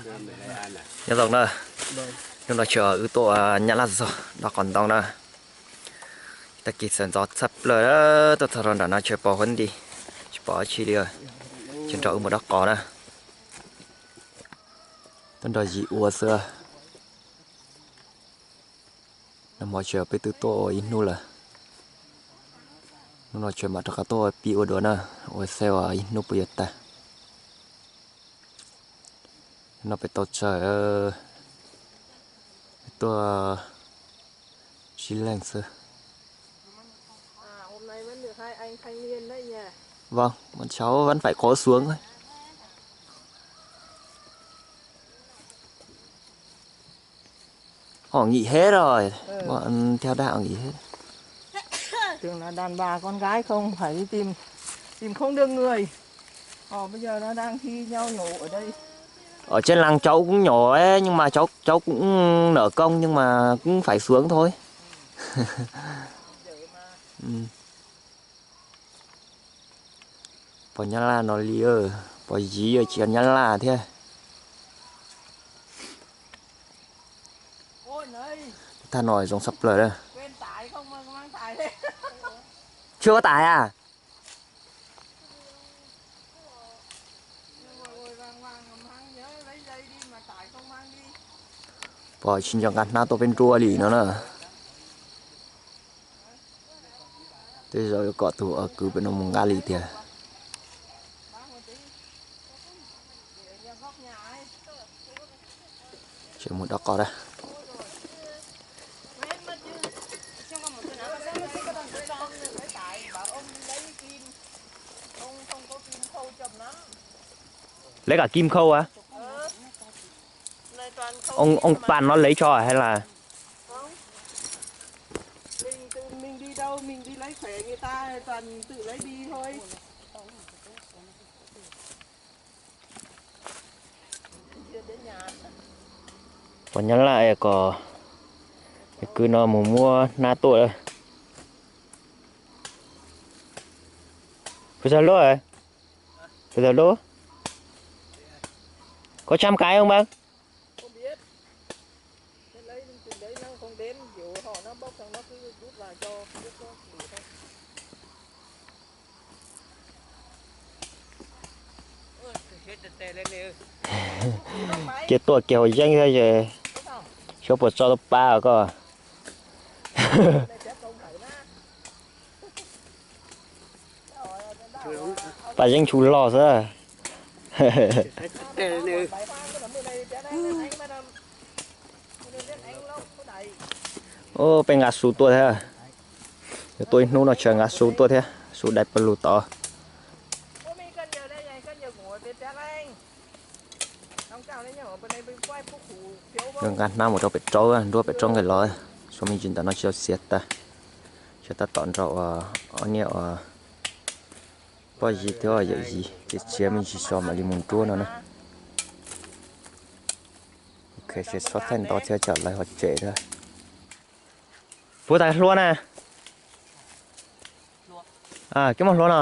Nyob zoo na, hnub no tseem wb tuaj ua nyab laj txog dob qos ntoo na. Tag kis sawv ntxov tshaj plaws, tuaj txog rau nram no tseem pos huab nti, tsis pom dab tsi li, tseem nrog wb mus dob qos na. Tuaj nrog yim ua xwb. Nag hmo tseem peb twb tuaj ua ib hnub lawm. Hnub no tseem mam rov qab tuaj ua pib ua dua na, ua xyov ua ib hnub puas yuav tag. No peb tau tsawg, peb tuaj tsib leej xwb. Vâng, bọn cháu vẫn phải có xuống thôi. Họ nghỉ hết rồi. Bọn theo đạo nghỉ hết. Tưởng là đàn bà con gái không phải đi tìm, tìm không được người. Họ bây giờ nó đang thi nhau nhổ ở đây. Ở trên làng cháu cũng nhổ ấy, nhưng mà cháu cháu cũng nợ công nhưng mà cũng phải xuống thôi. Pom nyab laj no li, pom yim tsis yog nyab laj thiab. Thaj no zoo tshaj plaws. Chưa có tải à? Pom tsis nco nqa hnab tuaj peb nruab li no na. Tej zaum yuav kom tus kwv pem no mus nqa li tiag. Tseem mus dob qos na. Lấy cả kim khâu à? Ông ông Pàn nó lấy cho à hay là? Mình tự mình đi đâu mình đi lấy khỏe người ta toàn tự lấy đi thôi. Pom nyab laj kom kwv no mus muab hnab tuaj. Pus xav lub, pus xav lub. Có trăm cái không bác? Cia tuaj kiag hauv yeeb thiab ces xyov puas tso tau pab koj. Pab yeeb tshum loj xwb. Peb nqa su tuaj thiab. Yuav tuaj ib hnub no tsam nqa su tuaj thiab, su dai pawg lug tod. Yuav nqa hnab mus rau pem roob, nruab pem roob nqis los. Suav me ntsis ntawm no tsis tau xiav tag, tsuas tab tom nrog ua ob niag ua poj yig thiab yawm yij txiav txiav me ntsis tso mam li mus nruab no na. Ok, tsis txhob thaij ntau thiab tsam lawv ho tsem thiab. Puag ta hlua na. Kib muaj hlua no.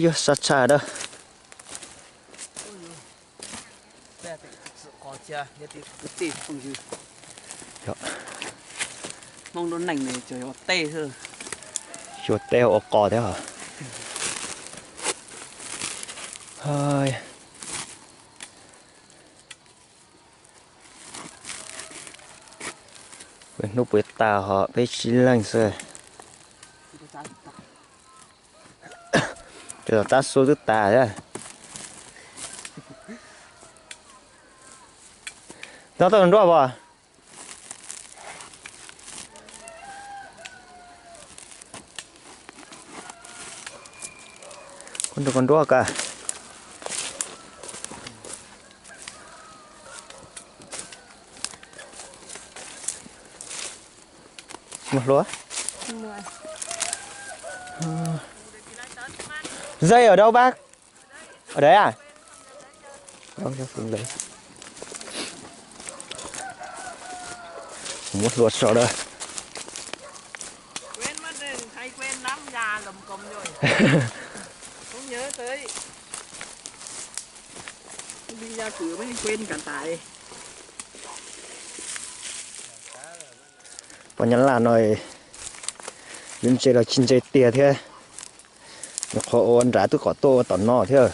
Yog sab tshaj dawb. Xyuas teb ua qos thiab hos. Hnub puas tas hos peb tsib leeg xwb. Ces los tab su twb tas thiab. No tau nruab pom. Kuv nrog koj nruab ka. Muaj hlua. Dây ở đâu bác? Ở đấy à? Muab hlua so da. Không nhớ tới. Đi ra cửa mới quên cả tải. Pom Nyab Laj no, lub ntses los tsis ntse tiag thiab. Nyuam qhuav ua nrad twb kom tuaj ua tom no thiab.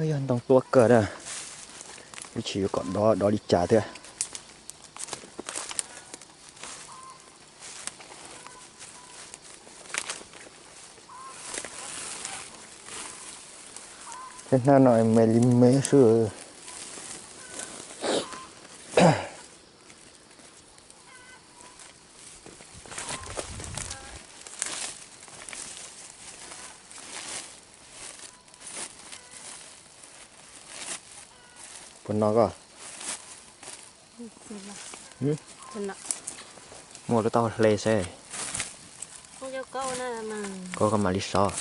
Yog ntoo tuab kawg na, ib tsis yuav kom dov dov li cas thiab. Tej hnab no me li me xwb. Puas no koj? Muaj lub taub hau hle seb. Koj koj mam li sov.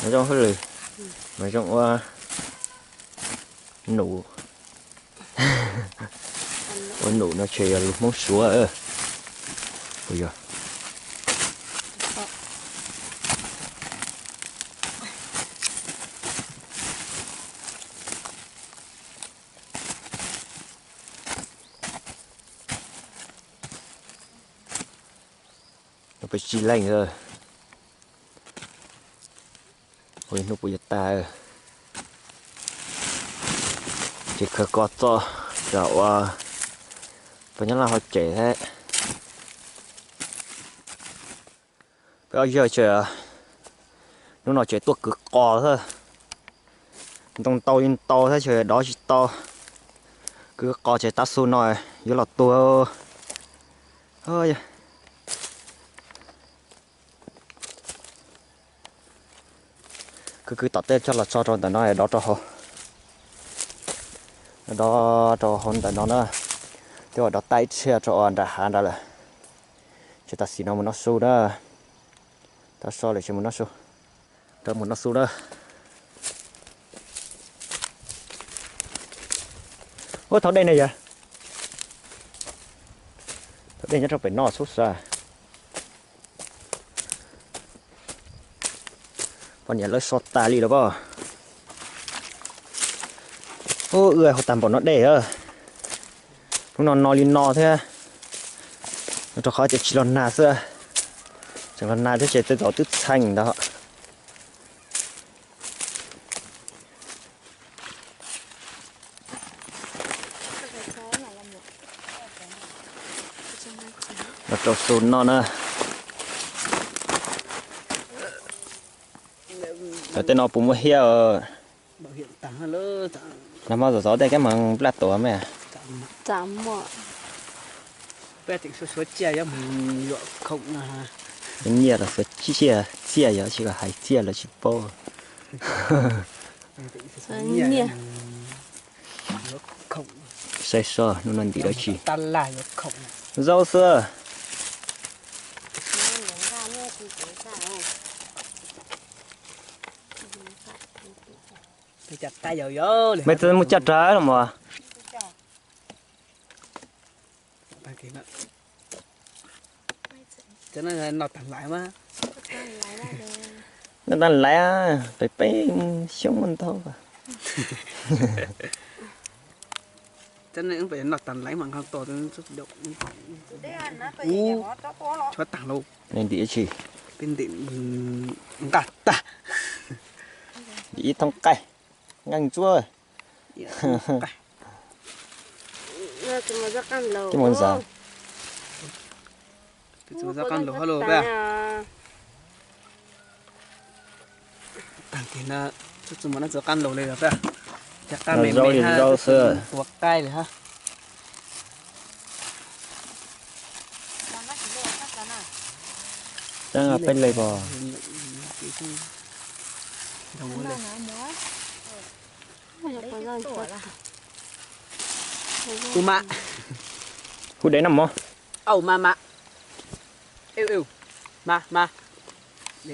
Mas zoo hauj lwm, mas zoo ua num. Ua num no ces yog lus Hmoob Suav. Puas yog? Peb tsis leej, hnub puas yuav tag. Ces khaws kos txog, tsam ua poj nyob laj hauv tsev thiab. Peb ob yawg tseem, hnub no tseem tuaj kwv qos thiab. Ntoo ntau li ntau thiab tseem dov tsis tau. Kwv qos ces tav su no yuav los tuag. Kwv kwv tom tej coj los tso rau ntawm no dov rau hauv. Dov rau hauv ntawm no na. Twb ua dov tag ib txhia rau nram hav nrad lawm. Ces tam sim no mus noj su na. Tau so lawm ces mus noj su. Rau mus noj su na. Ua thauj dej ne yog. Thauj dej nyob rau pem no xub xav. Poj niam lawv so tas li lawm pob. Ub, wb hau tag npaum no dej. Hnub no no li no thiab. Rau qhov tias tsis los nag xwb. Tseem los nag thiab ces tej zaum twb txheej ntawd. Los rau su no na. Cov tej no puas muaj hiab? Nag hmo zov zov tej kab mas nplaj tuav me. Nyiaj los xuav txiaj, txiaj yog tsis hais txiaj los tsis paub. Saib soj hnub no ntim dab tsi. Zaub xwb. Mej tsis muaj caj rag los mas. Noj tag laiv, peb peb xyoob ntau. Tshuav tag lauj. Ntim dab tsi? Ntim nqaj tag. Ntim ib thoob qaij, nqeej ntsuab. Tib mus ntxav. Tag kis no txhua txhua mus no txhua qab laus li os, cov qab me me hab, txhua txhua mus tua qaib li hab. Peb le pom. Hu dev no mog. Au ma ma.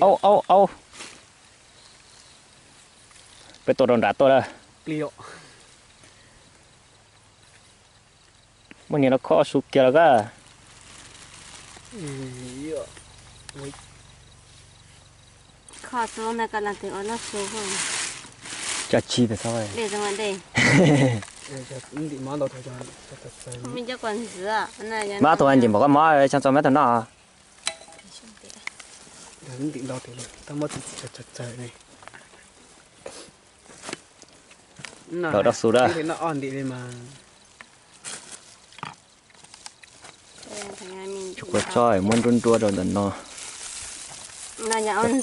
Au au au. Peb tua rau nram tuaj lawm. Muaj niag no khob su kiag los koj. Cov tsis pes txhob. Mab tus ntim npaum koj mob tsa txog mab tus no. Lawm dab xu dab. Tsis kua tso muab nruab nruab rau ntawm no.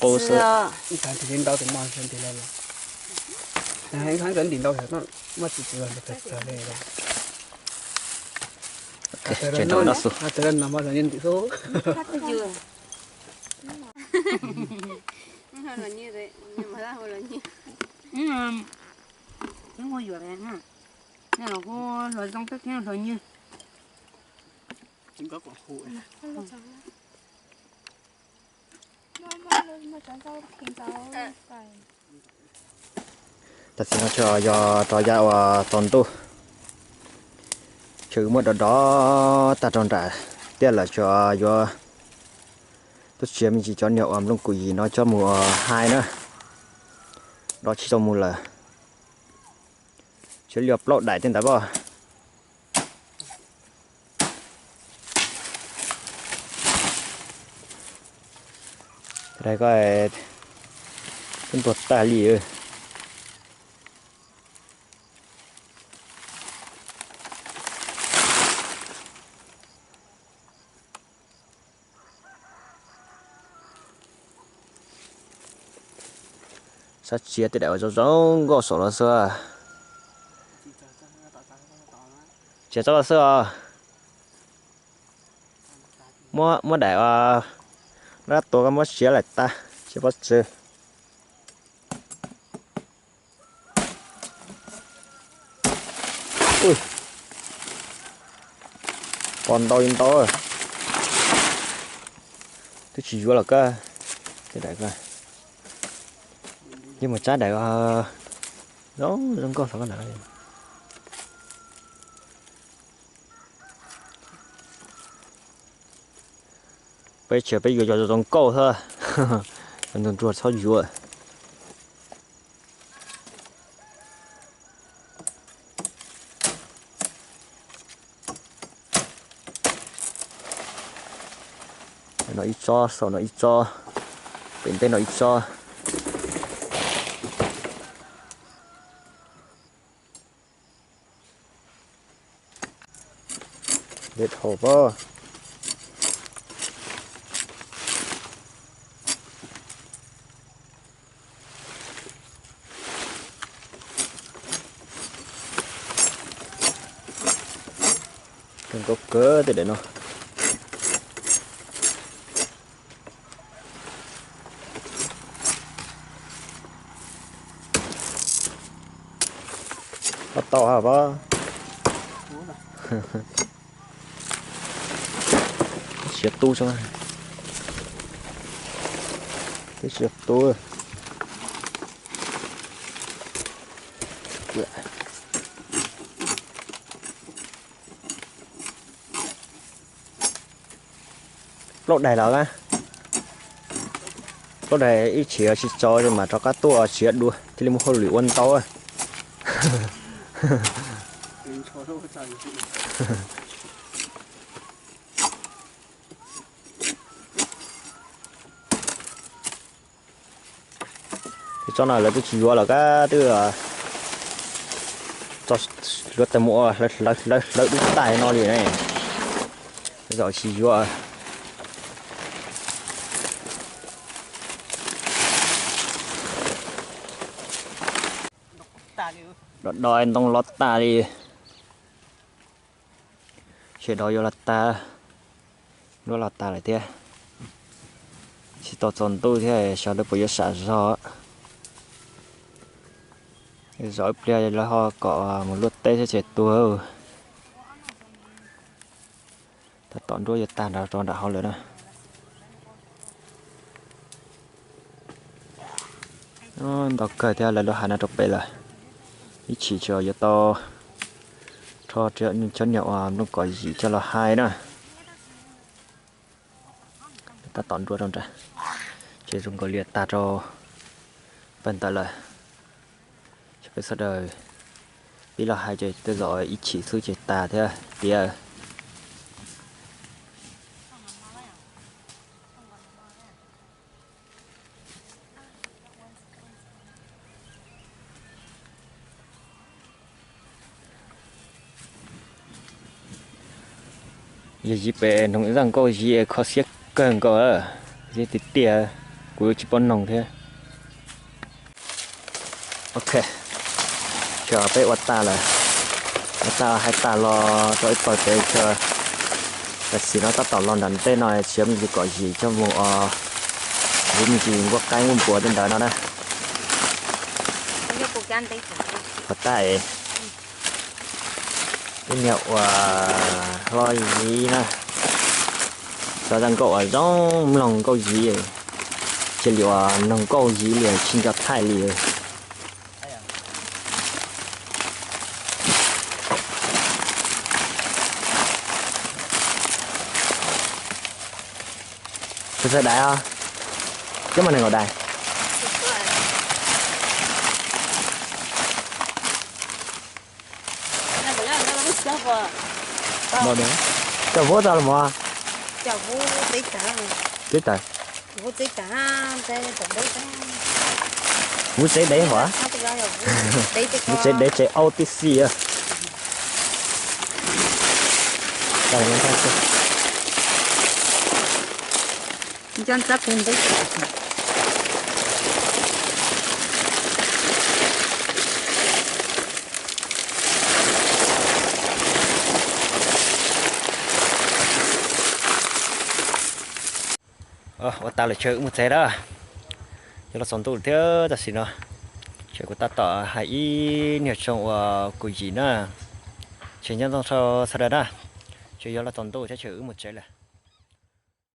Qub xwb. Tseem rau dab xu. Tam sim no tsuas yog rov ya uas tsaus ntuj, tseem muab dov dov tag rau nram tiaj lawm, tsuas yuav tuaj txiav me ntsis cov niag uas nplooj kuv yim no coj mus haib na, dov tsis tau mus lawm. Tseem li plaub daim tej ntawd pom. Daim ko twb ntuag tag li. Xav txiav tej daim uas zoo zoo nkauj saum los xwb. Txiav txob los xwb os. Muab daim uas dab tuav koj muab txiav laim tag tsis pob tseg. Pom ntau li ntau. Twb tsis yuav los koj. Tej daim ko yeej mus tsab daim zoo zoo nkauj xwb koj ntawd. Peb tsis peb yuav cov zoo nkauj xwb, cov ntuag nruag txhob yuav. No ib tsob, saum no ib tsob, pem ntej no ib tsob. Dej dhau pob. Kawg nkaus kawg tej daim no. Pob tau hab pob. Siav tub tso. Twb siav tub. Plaub daig los a. Plaub daig ib chim tsis txaus mas rov qab tuaj txiav dua thiaj li muaj hauj lwm ua ntau. Tsob no lawv twb tsis yuav los kab twb tso luav tag mus ua hlawv hlawv hlawv dub tag no li ne. Zaum tsis yuav. Dov dov ntoo los tag li. Sawv daws yuav los tag, luab los tag lawm thiab. Tsis tau tsaus ntuj thiab xyov lawv puas yuav sam zog. Zov ib pliag lawv ho kom mus luaj teb thiab ces tuag. Tab tom nruab yuav tag nrho rau nram hauv lawm na. Ntau kawg thiab, lawv lub hais no rau pem lawm. Ib chim tseem yuav tau rho cov niag uas nplooj kaum yim coj los hais na. Tab tom nruab rau nram, ces zoo nkaus li tag rau pawg ntawd lawm. Ces peb sawv daws pib los hais ces tej zaum ib chim xwb ces tas thiab tiag. Yog ziv pem noog zaj nkauj ziv kho siab kawg nkaus, ziv tiag tiag, kuv tsis paub noog thiab. Ok, peb ua tas lawm, ua tas hais tas los rau ib pawg pem, tam sim no tab tom los nram ntej no tsis muaj me ntsis kaum yim coj mus os, muaj me ntsis nkuaj qaib nkuaj npua tej ntawd no na. Qhov tas, ib niag uas hlob ziv na, xav zaj nkauj uas zoo mloog nkauj ziv, cia li uas noog nkauj ziv li tsis nco thaij li. Tus txawj dais os, coj mas nees nkaum dais. Cov vuab tau los mog? Teb tas, vuab tsev dev hov, vuab tsev dev tsev au tib si. Ua tas lawm, ces wb mus tsev lawm. Yuav los tsaus ntuj thiab tam sim no, ces kuv tab tom hais ib niag tshooj uas kaum yim na. Ces nyob zoo rau sawv daws na, ces yuav los tsaus ntuj thiab ces wb mus tsev lawm.